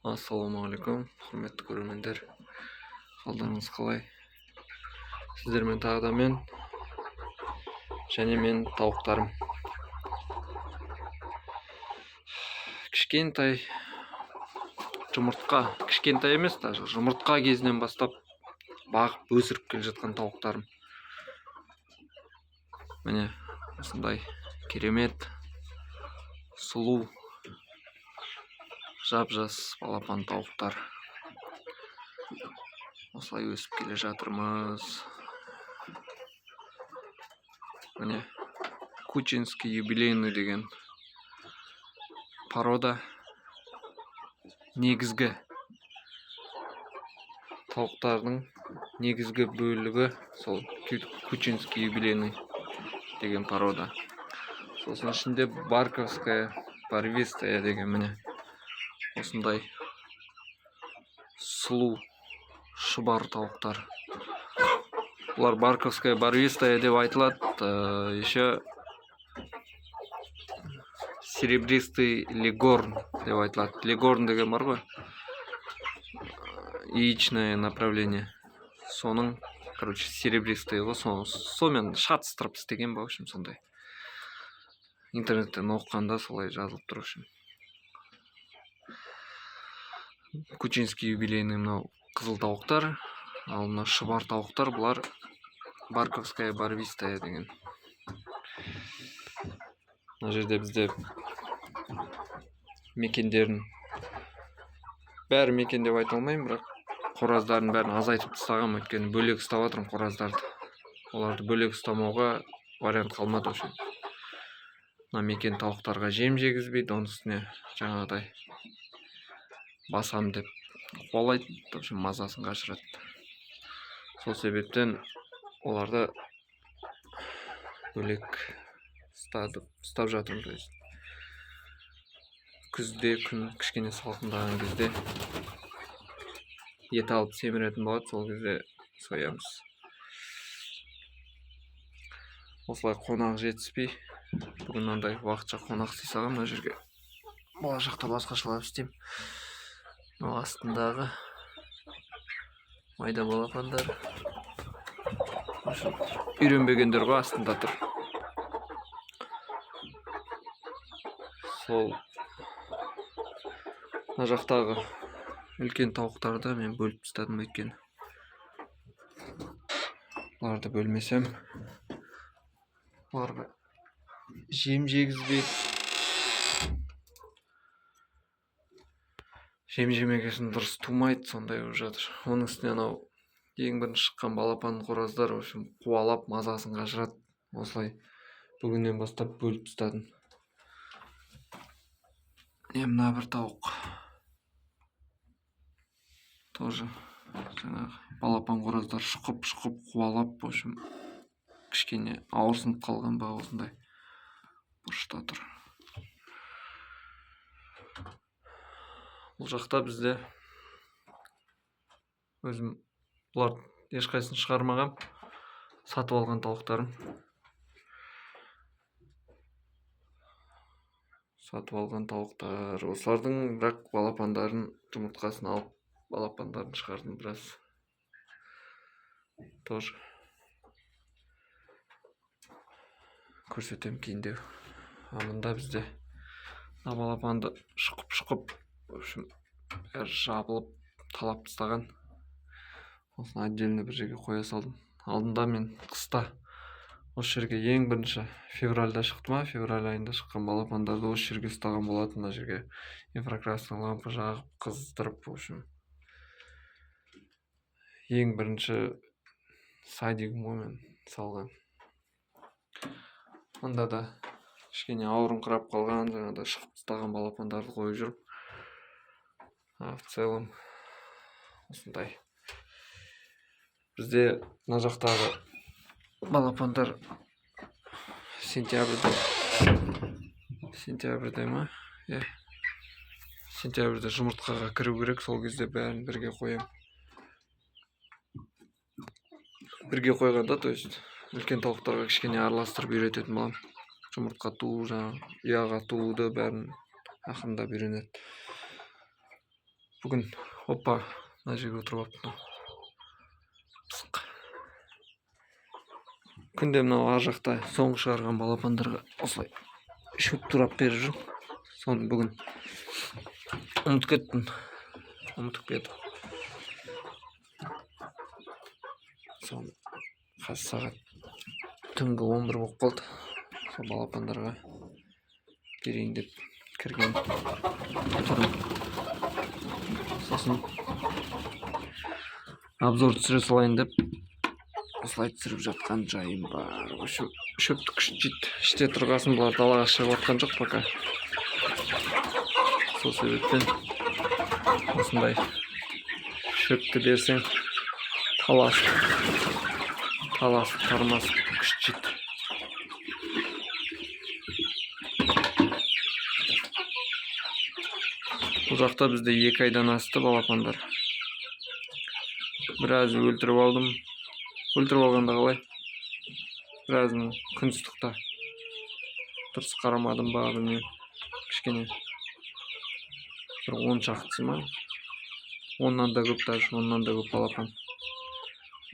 Ассалаумағалейкум, құрметті көрермендер. Қалдарыңыз қалай? Сіздермен тағы да мен және мен тауықтарым. Кішкентай жұмыртқа, кішкентай емес даже, жұмыртқа кезінен бастап бағып өсіріп келе жатқан тауықтарым. Міне осындай керемет, сұлу, жап-жас балапан тауықтар. Осылай өсіп келе жатырмыз. Міне Кучинский юбилейный деген порода негізгі тауықтардың негізгі бөлігі сол Кучинский юбилейный деген порода. Сосын ішінде Барковская барвистая деген міне осындай сұлу шұбар тауықтар. Бұлар Барковская барвистая деп айтылады. Еще серебристый легорн деп айтылады. Легорн деген бар ғой, яичное направление. Соның, серебристый ғой, сонымен шатыстырып істеген ба, в общем, сондай. Интернеттен оқығанда солай жазылып тұр, в общем. Кучинский юбилейный мынау қызыл тауықтар, ал мына шұбар тауықтар бұлар Барковская барвистая деген. Мына жерде бізде мекендерін бәрі мекен деп айта алмаймын, бірақ қораздардың бәрін азайтып тастағанмын, өйткені бөлек ұстап жатырмын қораздарды. Оларды бөлек ұстамауға вариант қалмады, в общем. Мына мекен тауықтарға жем жегізбейді, оның үстіне жаңағыдай басам деп қуалайды, в общем, мазасын қашырады. Сол себептен оларды бөлек ұстап жатырмын, то есть. Күзде күн кішкене салқындаған кезде ет алып семіретін болады, сол кезде соямыз. Осылай қонақ жетіспей, бүгін мынандай уақытша қонақ істей салғанмын мына жерге. Болашақта басқашалап істеймін. Мынау астындағы майда балапандар. Үйренбегендер ғой, астында тұр. Сол мына жақтағы үлкен тауықтарды мен бөліп тастадым, өйткені бұларды бөлмесем бұларға жем жегізбейді. Жем жемегесін дұрыс тумайды, сондай болып жатыр. Оның үстіне анау ең бірінші шыққан балапан қораздар, в общем, қуалап мазасын қашырады. Осылай бүгіннен бастап бөліп тастадым. Міне мына бір тауық тоже жаңағы балапан қораздар шұқып-шұқып қуалап, в общем, кішкене ауырсынып қалған ба, осындай бұрышта тұр. Бұл жақта бізде өзім бұлар ешқайсысын шығармағам, сатып алған тауықтарым. Сатып алған тауықтар. Осылардың бірақ балапандарын, жұмыртқасын алып, балапандарын шығардым біраз. Тоже көрсетемін кейіндеу. А мында бізде мына балапанды шұқып-шұқып, в общем, бәрі жабылып, талап тастаған. Осыны отдельно бір жерге қоя салдым. Алдында мен қыста осы жерге ең бірінші февральда шықты ма, февраль айында шыққан балапандарды осы жерге ұстаған болатын. Мына жерге инфракрасный лампа жағып, қыздырып, в общем, ең бірінші садигім ғой мен салған. Мында да кішкене ауырыңқырап қалған, жаңағыдай шығып тастаған балапандарды қойып жүрмін. А в целом осындай. Бізде мына жақтағы балапандар сентябрьде ма? Иә. Сентябрьде жұмыртқаға кіру керек, сол кезде бәрін бірге қоямын. Бірге қойғанда, то есть үлкен тауықтарға кішкене араластырып үйрететін боламын. Жұмыртқа туу, жаңағы ұяға тууды бәрін ақырындап үйренеді. Бүгін, опа, мына жерге отырып алыпты мынау пысық. Күнде мынау ар жақта соңғы шығарған балапандарға осылай шөп турап беріп жүрмін. Соны бүгін ұмытып кеттім. Ұмытып кетіп. Соны қазір сағат түнгі 11 болып қалды. Сол балапандарға берейін деп кірген тұрмын. Сосын обзор түсіре салайын деп осылай түсіріп жатқан жайым бар. В общем, шөпті күшті жейді. Іште тұрғасын бұлар далаға шығып жатқан жоқ пока. Сол себептен осындай шөпті берсең таласып, таласып, тармасып күшті жейді. Бұл жақта бізде 2 айдан асты балапандар. Біраз өлтіріп алдым. Өлтіріп алғанда қалай? Біразын күн ыстықта дұрыс қарамадым ба, білмеймін. Кішкене бір 10 шақтысы ма? Оннан да көп даже, оннан да көп балапан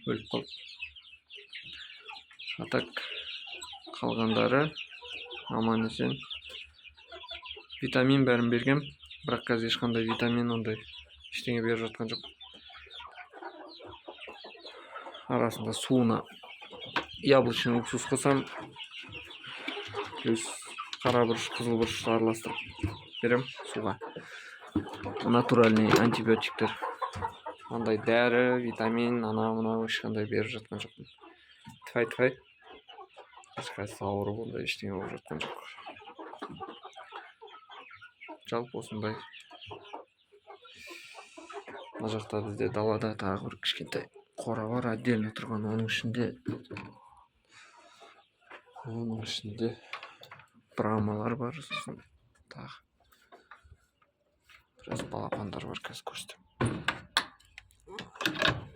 өліп қалды. А так қалғандары аман есен. Витамин бәрін бергем, бірақ қазір ешқандай витамин ондай ештеңе беріп жатқан жоқ. Арасында суына яблочный уксус қосам, плюс қара бұрыш, қызыл бұрыш араластырып берем суға. Натуральный антибиотиктер. Андай дәрі, витамин, ана мынау ешқандай беріп жатқан жоқпын. Тфай-тфай. Ешқайсысы ауырып ондай ештеңе болып жатқан жоқ. Жалпы осындай. Мына жақта бізде далада тағы бір кішкентай қора бар, отдельно тұрған. Оның ішінде брамалар бар, сосын тағы біраз балапандар бар, қазір көрсетемін.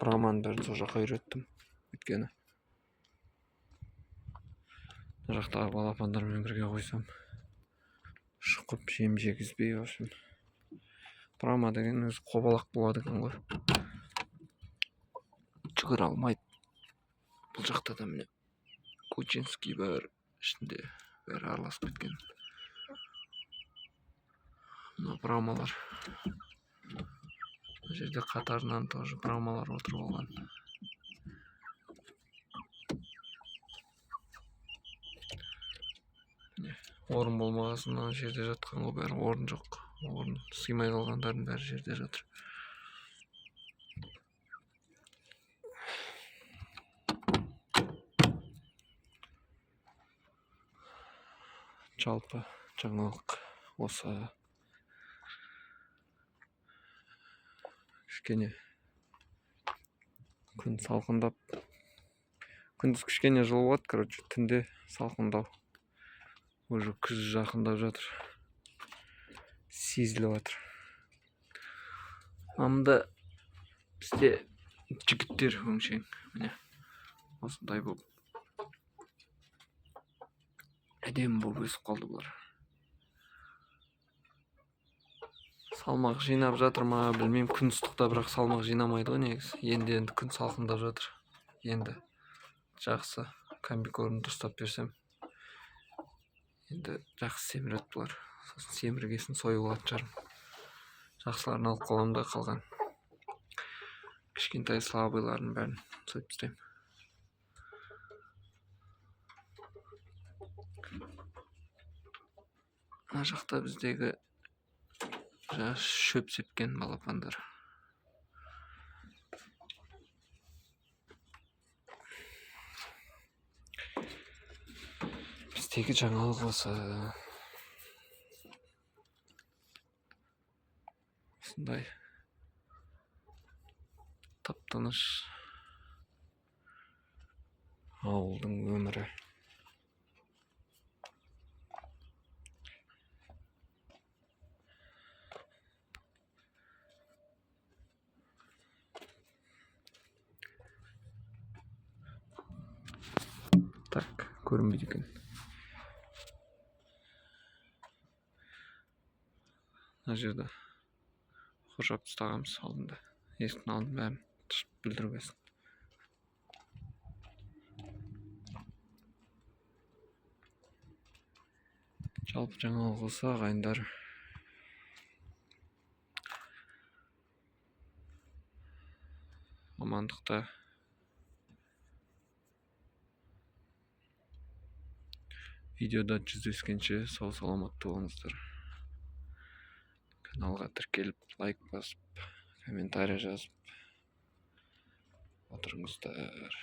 Браманың бәрін сол жаққа үйреттім, өйткені мына жақтағы балапандармен бірге қойсам шұқып жем жегізбей, в общем, брама деген өзі қобалақ болады екен ғой, жүгіре алмайды. Бұл жақта да міне кучинский бар, ішінде бәрі араласып кеткен. Мына брамалар. Мына жерде қатарынан тоже брамалар отырып алған. Міне, орын болмағасын мына жерде жатқан ғой бәрі, орын жоқ. Орын сыймай қалғандардың бәрі жерде жатыр. Жалпы жаңалық осы. Кішкене күн салқындап, күндіз кішкене жылы болады, түнде салқындау. Уже күз жақындап жатыр, сезіліп жатыр. Анда бізде жігіттер өңшең, міне осындай болып әдемі болып өсіп қалды бұлар. Салмақ жинап жатыр ма білмеймін, күн ыстықта бірақ салмақ жинамайды ғой негізі. Енді енді күн салқындап жатыр. Енді жақсы комбикорм дұрыстап берсем, енді жақсы семіреді бұлар. Сосын семіргесін сойып алатын шығармын. Жақсыларын алып қаламын да, қалған кішкентай слабыйларын бәрін сойып тастаймын. Мына жақта біздегі жаңа шөп сепкен балапандар. Біздегі жаңалық осы. Осындай тып-тыныш ауылдың өмірі. Так, көрінбейді екен. Мына жерде Қоршап тастағанбыз алдында, есіктің алдын бәрін бүлдірмесін. Жалпы жаңалық болса, ағайындар, амандықта. Видеода жүздескенше сау саламатты болыңыздар. Каналға тіркеліп, лайк басып, комментарий жазып отырыңыздар.